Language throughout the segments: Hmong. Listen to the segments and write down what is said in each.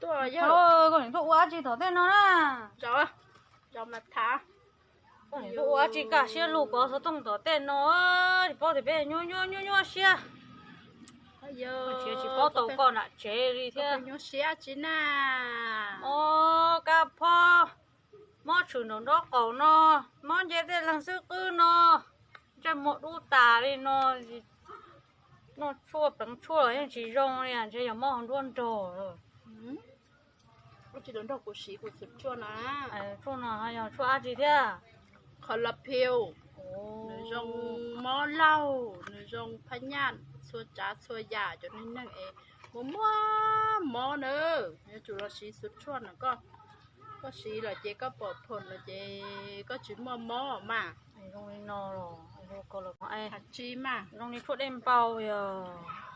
Koj niam tuaj ua dab tsi tom tej no na? Koj niam tuaj ua dab tsi kaj siab lug pov xov tooj tom tej no? Tsis paub tias peb nyuaj nyuaj nyuaj nyuaj siab. Tsis paub tau koj nram tsev li thiab. Mob kab phob, mob tshwm nraum nraub qaum no, mob nce tej leeg xwb qwb no, ntsej muag dub tas li no, noj tshuaj pleev tshuaj los yeej tsis zoo li, ntshe yog mob hauv nruab nrog lawm. Tshuaj no yog tshuaj dab tsi thiab? Qhov la phiu, nws zoo mob laug, nws zoo phab nyaj, txhua tsav txhua yam cov neeg neeg es muaj muaj mob na, yuav tsum los siv xuv tshuaj no. Koj siv lawm ces koj pom phoom lawm ces koj tsis muaj mob mas. Zoo li no los, ha tsi mas, zoo li tshuaj dej npau yog.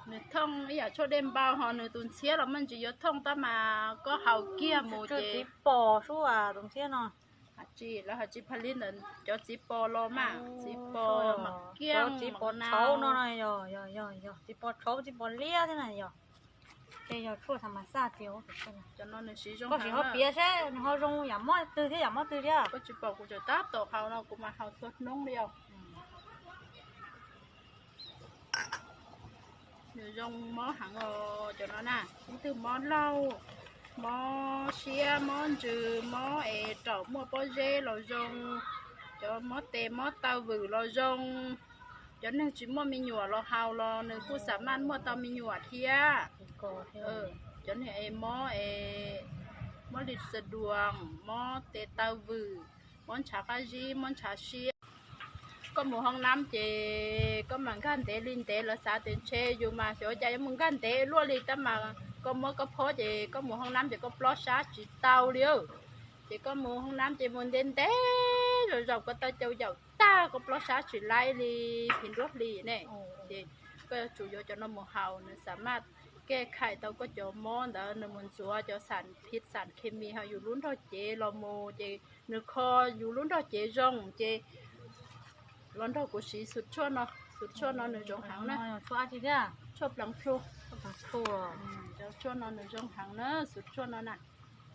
Nws thooj ib yam tshuaj dej npau, ho nws tus ntxhiab los muaj ntsis yuav thooj tab mas koj haus kiag mus ces txiv pos sub tus ntxhiab no. Ha tsi, lawv ha tsi pha li ntawd cov txiv pos los mas, txiv pos mas kiag txiv pos tshauv no. Yog, yog, yog, txiv pos tshauv, txiv pos liab thiab na yog. Ces yog tshuaj tham mas xaj tiag. Koj sim ho piav seb nws ho zoo yam mob twg thiab yam mob twg thiab. Koj tsis pom kuv tseem tab tom haus no, kuv mas haus txhua hnub li os. Nws zoo mob heev os cov no na, ib tug mob laug, mob siab, mob ntsws, mob es raum muaj pob zeb los zoo, cov mob tes mob taw vwm los zoo, cov neeg tsis muaj me nyuam los haus los nws kuj xam maj muaj tau me nyuam thiab. Cov neeg es mob es mob lis xas duas, mob tes taw vwm, mob ntshav qab zib, mob ntshav siab. Koj mus hoob nab ces koj mam nkag ntev li ntev, lawv xav tias ntshe yus mas xyov cas yuav mus nkag ntev luaj li tab mas koj mob koj phob ces koj mus hoob nab ces koj plob sab tsis tau li. Ces koj mus hoob nab ces mus ntev ntev zaum zaum koj tau caum yaum tag koj plob sab tsis laib li, phiv nruab hlis ne. Ces koj yuav tsum yuav cov no mus haus, nws xam maj kej khais tau koj cov mob ntawd, nws mus ntxuav cov xam phiv xam khes mis hauv yus lub nrog cev los mus ces nws kho yus lub nrog cev zoo ces los nrog kuv siv xuv tshuaj no. Xuv tshuaj no nws zoo heev na. Tshuaj pleev plhu. Cov tshuaj no nws zoo heev na, xuv tshuaj no na.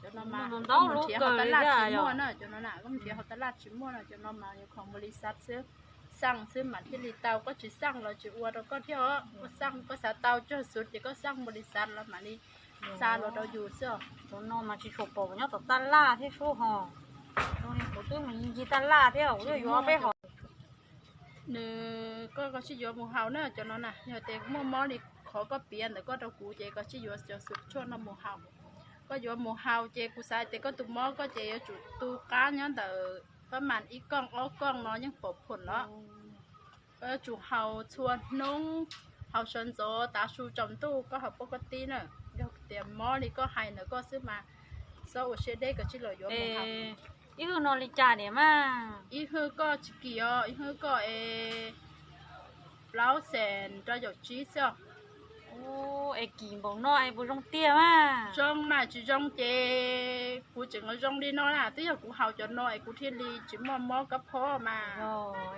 Cov no mas koj mus nrhiav hauv tab laj tsis muaj na, cov no na koj mus nrhiav hauv tab laj tsis muaj na, cov no mas yog khoom npaum li xav xwb, xaj xwb mam thiaj li tau, koj tsis xaj los tsis ua rau koj thiab os. Koj xaj, koj xav tau tsawg xuv ces koj xaj npaum li xav los mam li xa los rau yus xwb os. Cov no mas tsis tshua pom nyob tom tab laj thiab sub ho. Zoo li kuv twb mus ncig tab laj thiab kuv twb yuav peb hom. Nws, koj, koj sib yuav mus haus na cov no na, yog tias muaj mob li qhov koj piav ntawd koj rau kuv ces koj sib yuav cov xuv tshuaj no mus haus. Koj yuav mus haus ces kuv xav tias koj tus mob koj ces yuav tsum tu qab nyob ntawm pab mas ib kooj ob kooj no yeej pom phoom los. Koj yuav tsum haus txhua hnub, haus sawv ntxov tav su tsaus ntuj koj haus pab koj tib na. Yog tias mob li koj hais ntawd koj xwb mas txhob ua siab deb, koj sib los yuav mus haus. Ib hwj no li cas niam mas? Ib hwj koj tsis kim os, ib hwj koj es plaub xees rau caum tsib xwb os. Es kim npaum no es puas zoo tiag mas? Zoo mas, tsis zoo ces kuv tseem zoo li no na, twb yog kuv haus cov no es kuv thiaj li tsis muaj mob kab phob mas.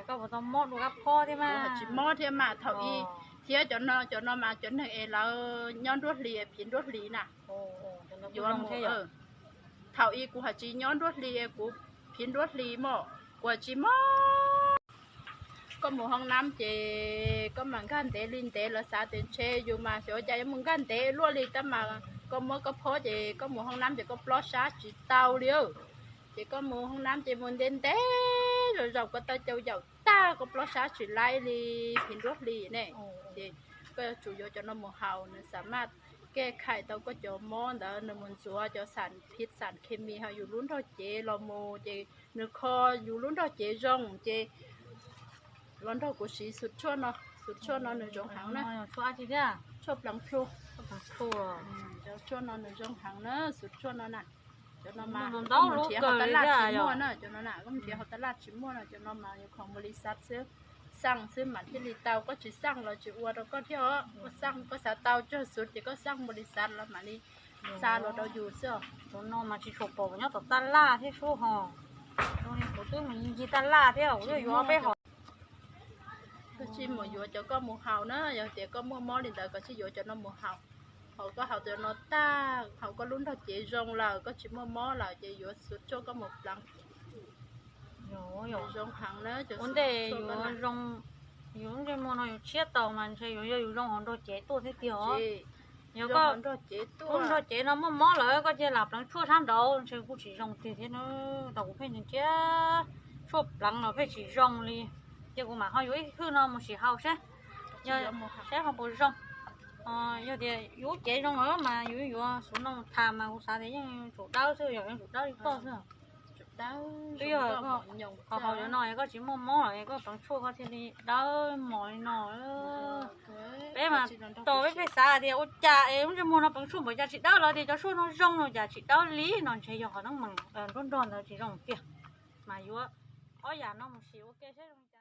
Koj puas tau mob dua kab phob thiab mas? Tsis mob thiab mas, thaum ub thiab cov no, cov no mas cov neeg es lawv nyob nruab hlis, phiv nruab hlis na. Yuav mus, thaum ub kuv hais tsis nyob nruab hlis, kuv phiv nruab hlis mog, kuv tsis mob. Koj mus hoob nab ces koj mam nkag ntev li ntev, lawv xav tias ntshe yus mas xyov cas yuav mus nkag ntev luaj li tab mas koj mob koj phob ces koj mus hoob nab ces koj plob sab tsis tau li. Ces koj mus hoob nab ces mus ntev ntev zaum zaum koj tau caum yaum tag koj plob sab tsis laib li, phiv nruab hlis ne. Ces koj yuav tsum yuav cov no mus haus, nws xam maj kej khais tau koj cov mob ntawd, nws mus ntxuav cov xam phiv xam khes mis hauv yus lub nrog cev los mus ces nws kho yus lub nrog cev zoo ces los nrog kuv siv xuv tshuaj no. Xuv tshuaj no nws zoo heev na. Tshuaj pleev plhu. Cov tshuaj no nws zoo heev na, xuv tshuaj no na. Cov no mas koj mus nrhiav hauv tab laj tsis muaj na, cov no na koj mus nrhiav hauv tab laj tsis muaj na, cov no mas yog khoom npaum li xav xwb, xaj xwb mam thiaj li tau, koj tsis xaj los tsis ua rau koj thiab os. Koj xaj, koj xav tau tsawg xuv ces koj xaj npaum li xav los mam li xa los rau yus xwb os. Cov no mas tsis tshua pom nyob tom tab laj thiab sub ho. Zoo li kuv twb mus ncig tab laj thiab kuv twb yuav peb hom. Koj sib mus yuav cov koj mus haus na, yog tias koj muaj mob li ntawd koj sib yuav cov no mus haus. Thaum koj haus cov no tag, thaum koj lub nrog cev zoo lawm, koj tsis muaj mob lawm ces yuav xuas tshuaj koj mus pleev. Zoo heev na. Ua ntej yuav zoo, yus ntsej muag no yus tshiab tau mas ntshe yuav yog yus zoo hauv nrog cev tuaj thiab tiag os. Yog koj nrog cev no muaj mob lawm koj cia lam pleev tshuaj sab nraud ntshe kuj tsis zoo tiag thiab na. Tau kuv pheej nrhiav tshuaj pleev los pheej tsis zoo li. Ces kuv mam ho yuav ib hwj no mus sim haus seb, yog seb ho puas zoo. Yog tias yus cev zoo lawm mas yus yuav xuv no mus tham mas kuv xav tias yeej tsum dawb xwb, yog yeej tsum dawb li koj xwb. Twb yog ho haus cov no es koj tsis muaj mob los es koj pleev tshuaj koj thiaj li dawb mos li no. Peb mas tos peb pheej xav tias ua cas es lub ntsej muag no pleev tshuaj npaum cas tsis dawb los tias cov tshuaj no zoo no cas tsis dawb li no ntshe yog qhov teeb meem nruab nrog ntawd tsis zoo tiag. Mas yuav ob yam no mus sim ua ke seb zoo.